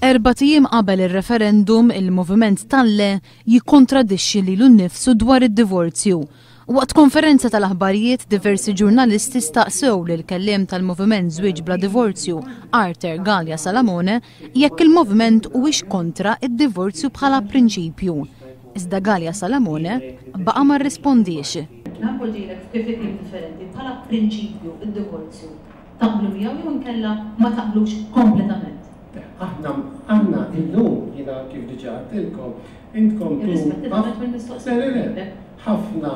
Erbat ijiem qabel ir-referendum, il-Moviment tal-Le jikkontradixxi lilu nnifsu dwar id-divorzju. Waqt konferenza tal-aħbarijiet, diversi ġurnalisti staqsew lill-kelliem tal-Moviment Żwieġ Bla Divorzju, Arthur Galea Salamone, jekk il-moviment huwiex kontra d-divorzju bħala prinċipju. Iżda Galea Salamone baqa' ma rrispondiex. Npoġġilek f'kif differenti, bħala prinċipju d-divorzju taqblu miegħu jew inkella ma taqblux kompletament? Aħna għandna illum, jiena kif diġà għedtilkom, intkom tul. Irrispettivament mill-mistoqsija. Le, le, le. Ħafna,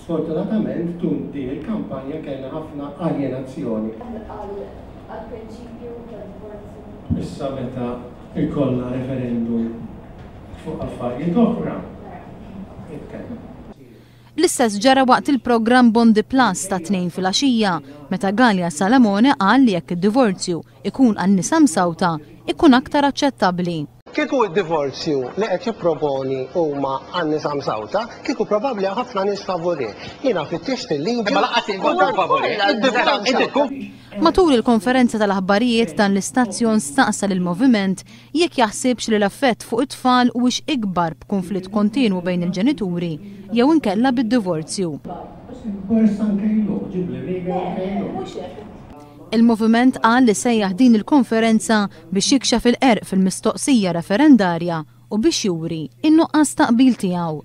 sfortunatament, tul din il-kampanja kellna ħafna aljenazzjoni. Għall-prinċipju tad-divorzju. Issa meta jkollna referendum fuq affarijiet oħra, nitkellmu. L-istess ġara waqt il-programm Bondi Plus tat-Tnejn filgħaxija meta Galea Salamone qal li jekk id-divorzju ikun għan-nisa msawta, ikun aktar aċċettabbli. Kieku d-divorzju li qed jipproponi huma għan-nisa msawta, kieku probabbli hawn ħafna nies favurih. Jiena fittixt il-liġi. Imma lanqas jien kont nkun favurih. Inti tkun? Matul il-konferenza tal-aħbarijiet dan l-istazzjon staqsa lill-Moviment jekk jaħsibx li l-effett fuq it-tfal huwiex ikbar b'kunflitt kontinwu bejn il-ġenituri jew inkella bid-divorzju. Il-Moviment qal li sejjaħ din il-konferenza biex jikxef il-qerq fil-mistoqsija referendarja u biex juri n-nuqqas ta' qbil tiegħu.